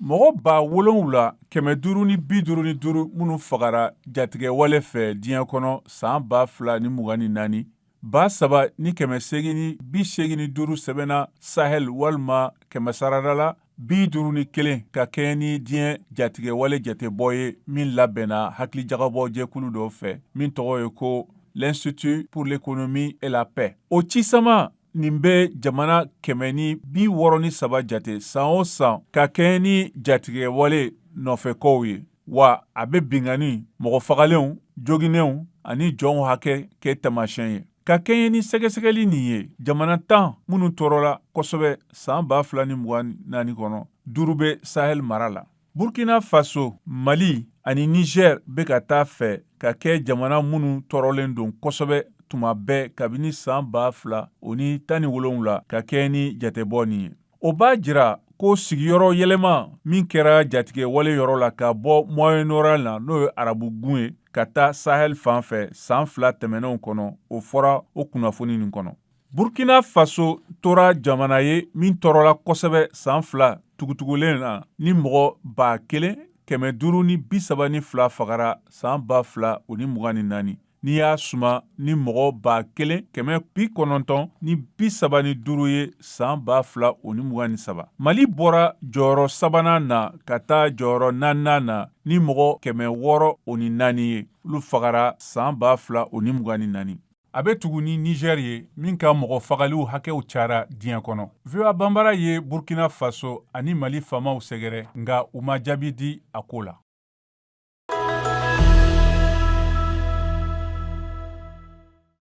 Mɔgɔ 7555 minnu fagara jatigɛwale fɛ diɲɛ kɔnɔ san 2024, 3885 sɛbɛnna Sahel walima kɛmɛ sarada la 51, ka kɛɲɛ ni diɲɛ jatigɛwale jatebɔ ye min labɛnna hakilijagabɔ jɛkulu dɔ fɛ min tɔgɔ ye ko l'Institut pour l'économie et la paix. O cisama nin bɛ jamana 163 jate san o san ka kɛɲɛ ni jatigɛwale nɔfɛkow ye, wa a bɛ binkanni, mɔgɔ fagalenw, joginnenw ani jɔnw hakɛ kɛ taamasiyɛn ye. Ka kɛɲɛ ni sɛgɛsɛgɛli nin ye, jamana 10 minnu tɔɔrɔla kosɛbɛ san 2024 kɔnɔ, duuru bɛ Sahel mara la. Burkina Faso, Mali ani Niger bɛ ka taa fɛ ka kɛ jamana minnu tɔɔrɔlen don kosɛbɛ tuma bɛɛ kabini san 2017, ka kɛɲɛ ni jatebɔ nin ye. O b'a jira ko sigiyɔrɔ yɛlɛma min kɛra jatigɛwale yɔrɔ la ka bɔ Moyen-Orient la, n'o ye arabugun ye, ka taa Sahel fan fɛ san 2 tɛmɛnenw kɔnɔ, o fɔra o kunnafoni nin kɔnɔ. Burkina Faso tora jamana ye min tɔɔrɔla kosɛbɛ san 2 tugutugulen na, ni mɔgɔ 1532 fagara san 2024, n'i y'a suma ni mɔgɔ 1935 ye san 2023. Mali bɔra jɔyɔrɔ sabanan na ka taa jɔyɔrɔ naaninan na ni mɔgɔ 604 ye, olu fagara san 2024. A bɛ tugu ni Niger ye min ka mɔgɔ fagaliw hakɛw cayara diɲɛ kɔnɔ. VOA Banbara ye Burkina Faso ani Mali faamaw sɛgɛrɛ, nka u ma jaabi di a ko la.